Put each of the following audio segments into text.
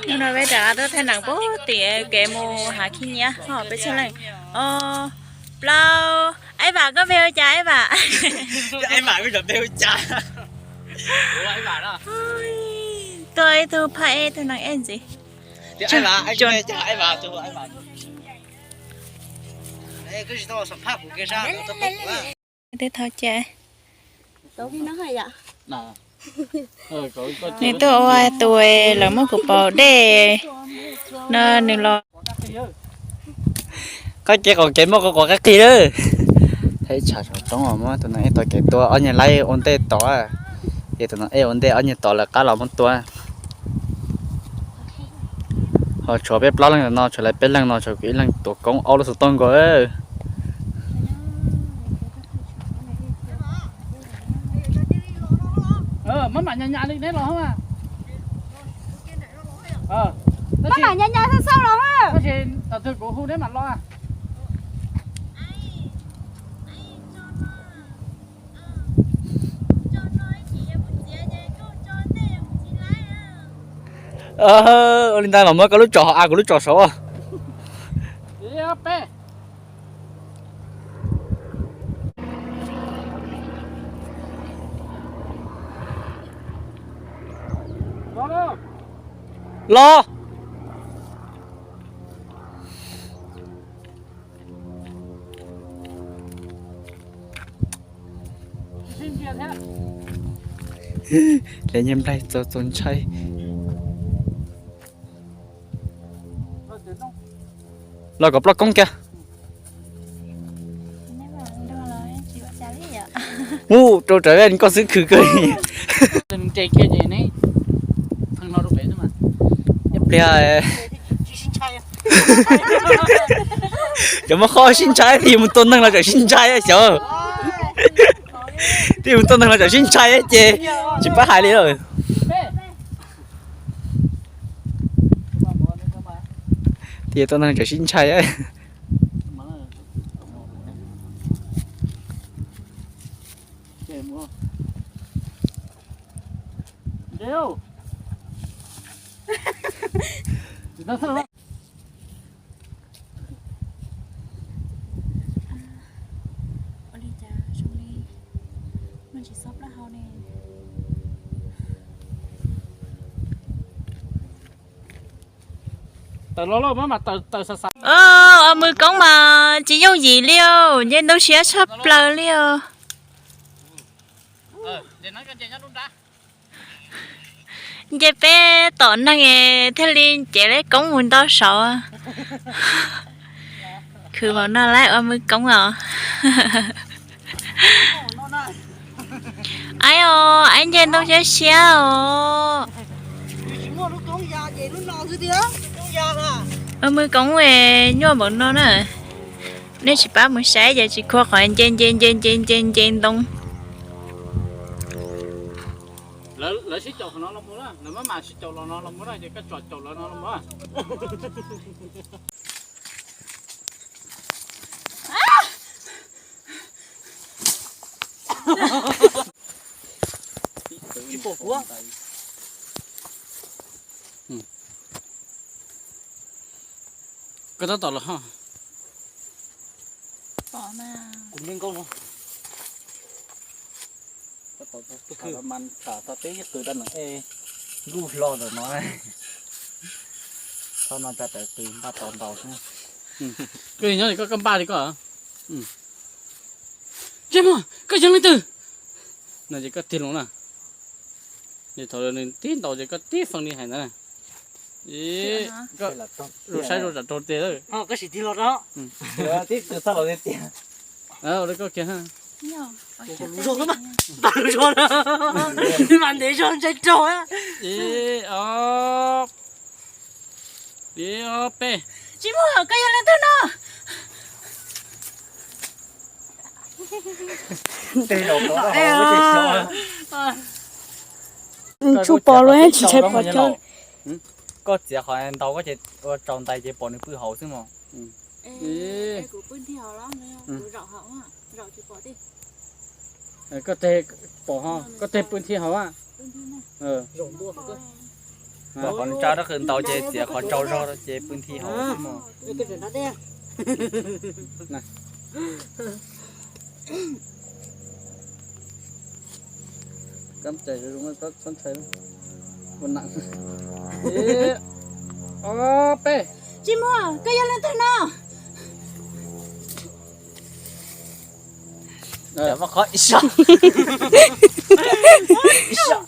Hnub no peb rov qab tuaj thaij nees puag tim kev mus hav khib nyiab hos peb txhua leej. Plaub, Aib Vam koj npe hu cas Aib Vam? Aib Vam koj cov npe hu cas? Tuaj ib tug phaj ej ib tug neeg ej ntxiv. Twb thov cia. Nws tuaj ua tus lawv muab kuv pauv dej no nws los. Koj cev qaum kev muaj quav quav qab qig lawm. Thaij tshav saum roob os, muab tus neeg ej tos kev tuaj, ob nyuag laib ua ntej tod, ces tus neeg ej ua ntej ob nyuag tod lawv qab los muab tua. Ho tshuav peb plaub leej no, tshuav lawv peb leeg no, tshuav kuv ib leeg tuav koob aub lub xov tooj nkaus. Maj mam nyas nyas li neb los mas. Maj mam nyas nyas xauj xauj los. Tab sis tom twg kuv hu neb mam los. Ua li ntawd los muab koj lub tsom hauv, kuv lub tsom saud. Los. Lawv nyiag nplaig txaus txaus ntshai. Los kom ploj koob kiag. Ub, rau rawv koj xwb khwv kawg. Ib pliag cov muaj qhov sib ntshai, twb yog mus tua neeg los tseem sib ntshai xyov. Twb yog mus tua neeg los tseem sib ntshai ces tsis pab hais li lawm. Twb yog tua neeg tseem sib ntshai. Ua li cas zoo li muaj ntsis xob plaub hau ne. Ua mws koob mas tsis yooj yim li os, nce ntoo siab tshaj plaws li os. Nce peb tom neeg thiaj li nce lawv koob mus nto saud. Khwv npaum no lawv ua mws koob os. Aib os, aib nce ntoo siab siab os. Ua mws koob es nyuaj npaum no na. Nej tsis pab mus saib ces tsis khuv qhov nce nce nce nce nce nce ntoo. Lawv sib caum qhov no los mus na, lawv maj mam sib caum los no los mus na, ces koj tsom caum lawv no los mus. Koj tab tom los. Kuv yeej nkauj no. Tham tau peb qw rau no es nkuj hlo ntawm no. Thaum no cas tawm qw npaj tau ntau xwb. Koj nyob li koj, koj npaj li koj. Ntsej muag, koj yog leej twg? No ces koj tig los na. Ces thaum nws tib ntaus ces koj tib feem li hais ntawd na. Zoo saib zoo tsam raug tiag. Koj sim tig los no. Tib qw txog los tiag. Ua li koj kiag. Npaj lub zog, npaj lub zog, mas ntev zog ntshai raug. Ib ob, ib ob peb. Tsis muaj, koj yog leej twg no? Tsuj pom luaj tsis ntshai pom cov. Koj txiav qhov ntau koj ces ua tsaus ntais ces pom nws pw hauv xwb mos. Koj teg pom ho, koj teg pw nthi hauv a. Qhov tsa rab qws ntaus ces txiav qhov tsau zog ces pw nthi hauv xwb mog. Kab cais zoo txhob ntshai, ua nặng. Ib, ob, peb. Tsis muaj, koj yog leej twg no? Ua qhov ib sab. Ib sab.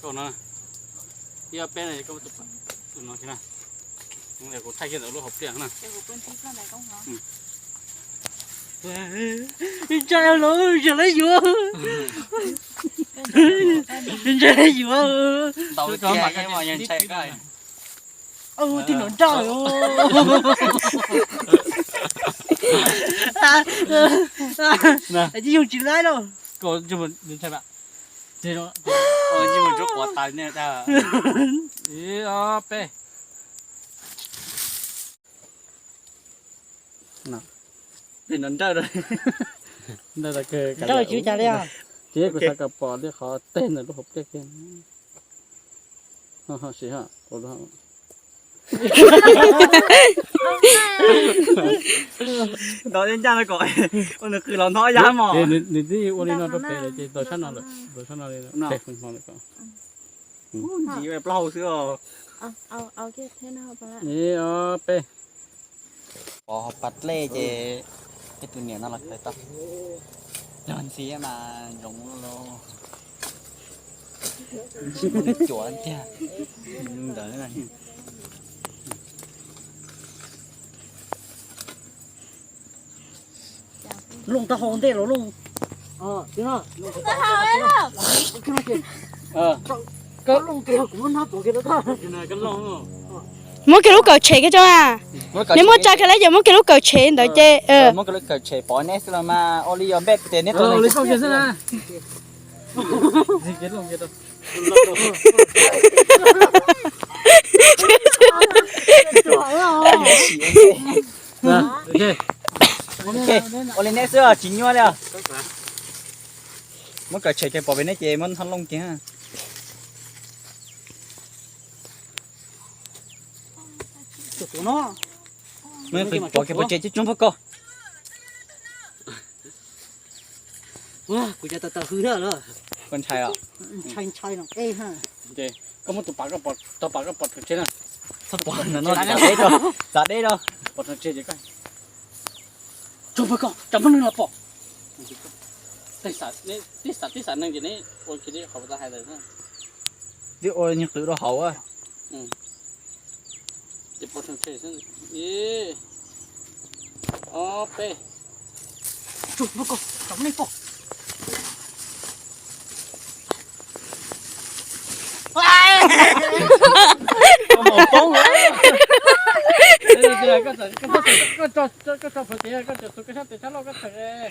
Koj no, ib ob peb no, koj tus no, kuv thaij kiag ntawm lub hauv pliaj na. Ntshai los, ntshai lawv yuav. Ntshai lawv yuav. Ntaus tiag mas ntshai koj. Ub, tij nram nraj. Tsis yog tsis laib lauj. Ib, ob, peb. Tej no nrawj, nrawj tsis ua cas li. Ces kuv xav kom pom li qhov teg ntawm lub hauv pliaj kiag. Ho, ho, siv ho. Ntaus ncaj no kom ua nws qw los nthob yab mog. Nws twb ua li no rau pem lawm ces ntaus sab no lawm, ntaus sab no li lawm. Ntxiv plaub hau xwb os. Ib, ob, peb. Pov hauv pas dlej ces peb tus niam no los khaws tau. Yog ntxiv mas ntsoov los cuav tiag. Ntawd Looj taub hau ntej los looj. Muab kiag lub kawm tshem kiag tso mas. Neb muab tsa kiag lawm ces muab kiag lub kawm tshem ntawd ces. Muab kiag lub kawm tshem pov neb xwb los mas ua li yog npej tias neb tau li xwb na. Ua li neb xwb tsis nyuaj li. Muab kawm tshem kiag pov pem neb ces muab nthab looj kiag. Pov kiag pov tseg coob coob pob koj. Kuv cov tawv tawv hwj thiab lawm. Koj ntshai os? Ntshai ntshai no. Koj muab tus pas, tus pas koj pov rau tseg na. Txhob pov no, txav deb rau, txav deb rau. Pov rau tseg ces koj. Tsuag pag koj, tsam pab neeg los pom. Tej xav, tej xav neeg ces neb ua kiag li qhov tau hais lawm. Twb ua nyuag qws rau hauv. Ces pov rau tseg xwb. Ib, ob, peb. Tsuag pag koj, tsam pab neeg pom. Koj mus poob. Koj tso pov tias koj tseem xu koj sab tes sab loj koj tseem.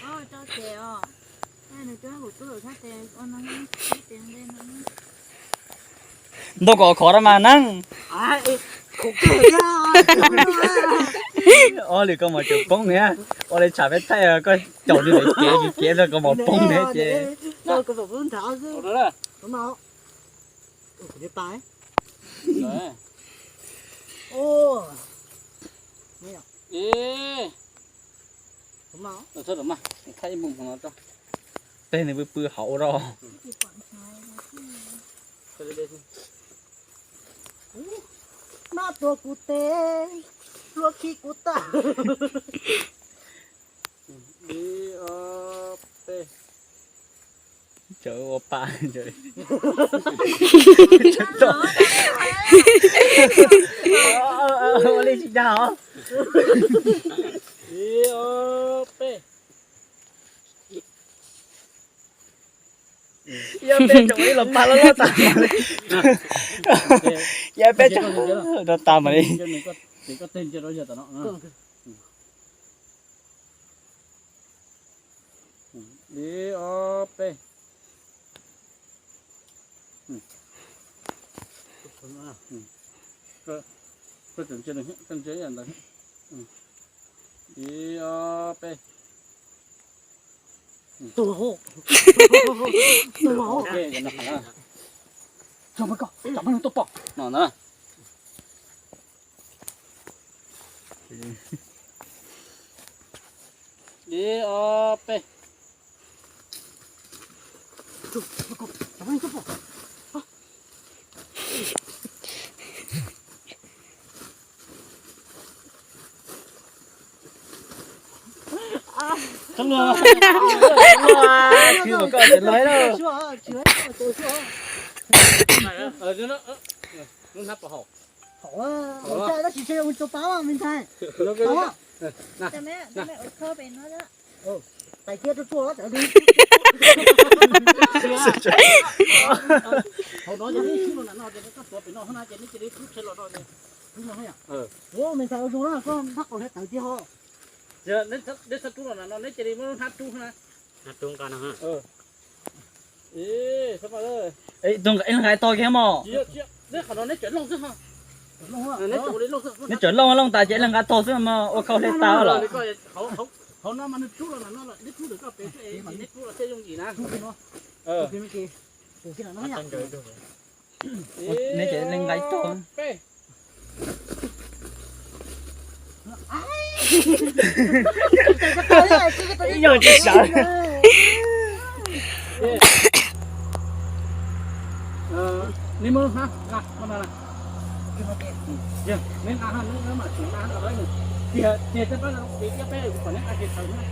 Ntoo kom khov rau mas neeb. Ob lwm koj mas tseem poob niag. Ua li tsham peb thaij koj caum li lawv kev kev rau koj mas poob niag ces. Tej nws pw pw hauv ua rau. Mab tua kuv tes, luag khi kuv tag. Ib, ob, peb. Cov ua pa. Ua li tsis dag os. Ib, ob, peb. Yog peb cov ib los pa loj loj tas li. Yog peb cov no tas mam li. Ib, ob, peb. Koj tseem ntsia, koj ntsia ib yam ntawd. Ib, ob, peb. Tus hauv. Tus hauv. Cov peb koj, cov peb tuaj pom no na. Ib, ob, peb. Hauv, hauv tsis tshe ua rau pab me ntxhais. Tau. Tais cia tsuag tsuag. Hauv no ces neb sib los nram no ces neb tuav pem no na ces neb cia li rub tshe los no ces rub no. Ua me ntxhais ua zoo na, koj npaj qaum hla tawv tiag ho. Neb txhob rub los nram no, neb cia li muab lub hnab rub na. Hnab rub nqa no. Tus nqa ib leeg nqa ib tog kiag mog. Neb qhov no neb tseem looj xwb. Neb tseem looj, looj tas ces ib leeg nqa tog xwb mas ua khau hle tas lawm. Hauv no mas nws rub los nram no lawm, neb rub ntawm koj pem xwb es neb rub los thiaj yooj yim na. Neb ces ib leeg nqa ib tog. Yog tsis sawv. Neb muab hnab nqa, neb nqa, neb mam tsis nqa, tiag tiag peb, peb kom neb nqa ces sawv na.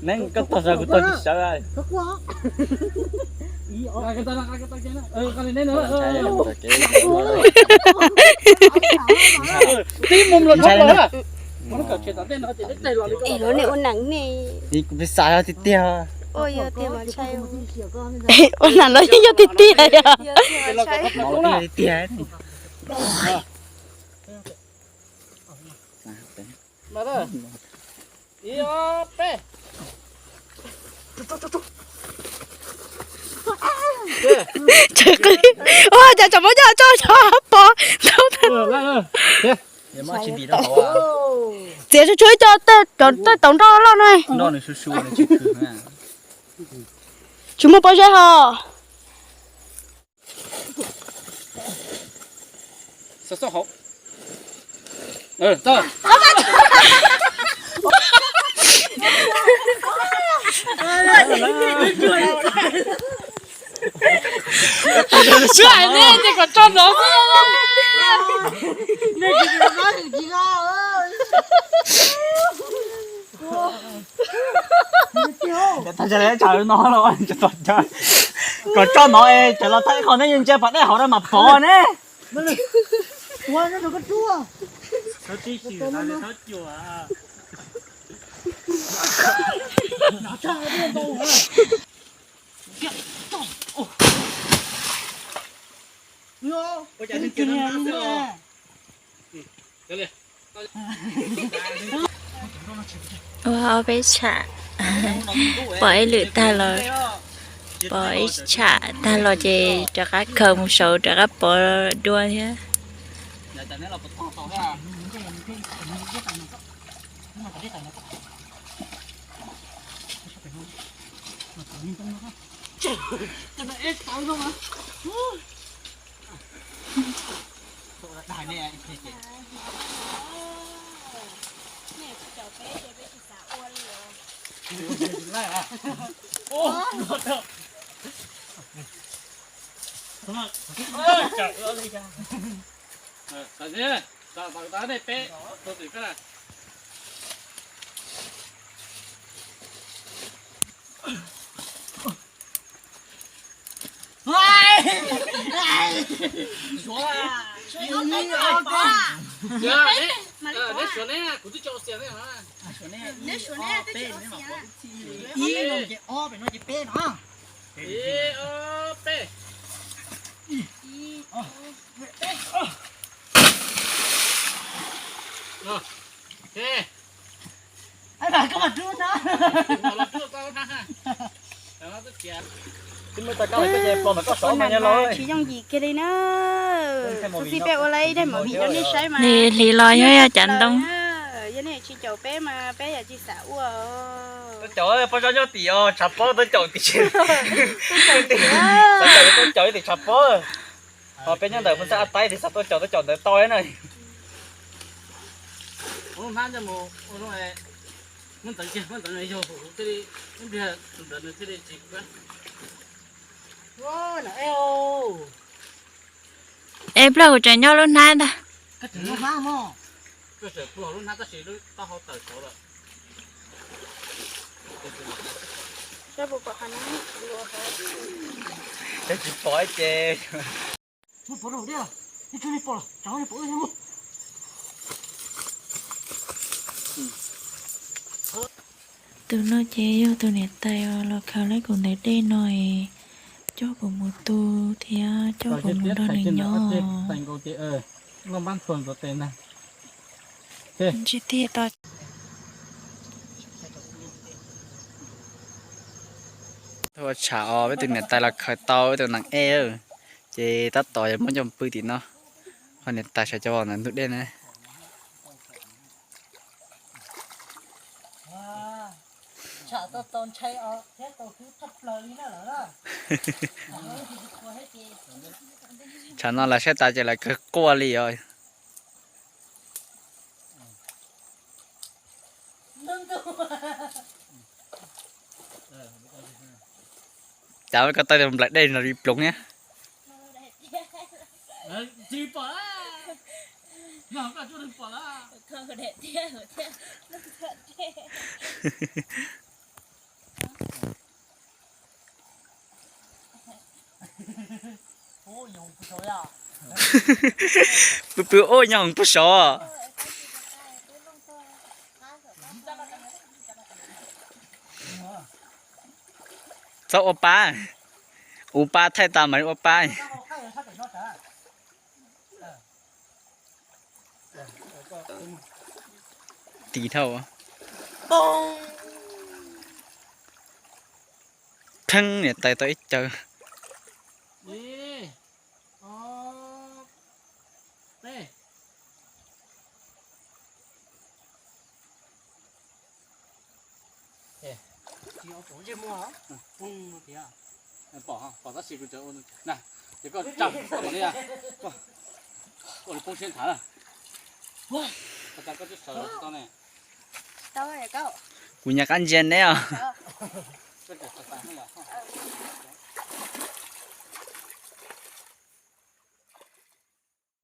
Neb koj tog sawv kuv tog tsis sawv. Tib mus los txhob los na. Es lov nej ua neeg ne. Kuv pheej xav yog tiag tiag. Ua yog tiag mas ntshai. Ua neeg lov yeej yog tiag tiag yog. Tiag. Ib, ob, peb. Ua cas tsam muab coj tso tso pov. Txiav tsuag tsuag ib co tej taum nroj loj no. Tsis muaj pob zeb ho. Sib hais nej ces kom tso nov xwb. Tag nrho tsam no los kom tso nov es tsam los thaij qhov nej yeej ntsia pom dej hauv no mas pov ne. Ua ob peb tsham, pov ib lwm tag los, pov ib tsham tag los ces rov qab khaws mus saud rov qab pov dua thiab. Neb suav neb, kuv twb tso xias neb. Ib no ces ob, pem no ces peb no. Ib, ob, peb. Tsis yooj yim kiag li na. Xov xij peb ua lawm ib daim movie rau nej saib mas. Hli los yog yog cav ntoo. Yog nej tsis caum peb mas peb yuav tsis xav ua. Tuaj caum poj zog nyob tim os, tshav pob tuaj caum tim. Xav caum tuaj caum tim tshav pob. Ho peb nyob ntawm Phoos Xab Ab Taib tias xav tuaj caum tuaj caum ntawd tau na. Es pliag kuv tseem nyob lub hnab ntag. Tsis pom ces. Tus no ces yog tus niam tais uas los khaws lawv kuv ntawm dej no es coj kuv mus tu thiab coj kuv mus nrog nws nyob. Ntshe tiag to. Thaum tshav os, peb tus niam tais los khaws tau ib tug nees ej, ces tab tom yuav muab coj pw tim no. Ho niam tais sawv cov ntawm ntug dej na. Tshav no lawv saib tas ces lawv kawg quaj li os. Cav ko taw nplaim dej no li ploov thiab. Pw pw ua nyob hoov pug sov. Txhob ua pa, ua pa thaij tas mas ua pa. Tis dhau. Kheeb niam tais tau ib caws. Pom, pom tab sis kuv tseem ua na, ces koj tsa koj mam li, koj li poob siab nthav na. Kuv nyuam qab ntsia neb os.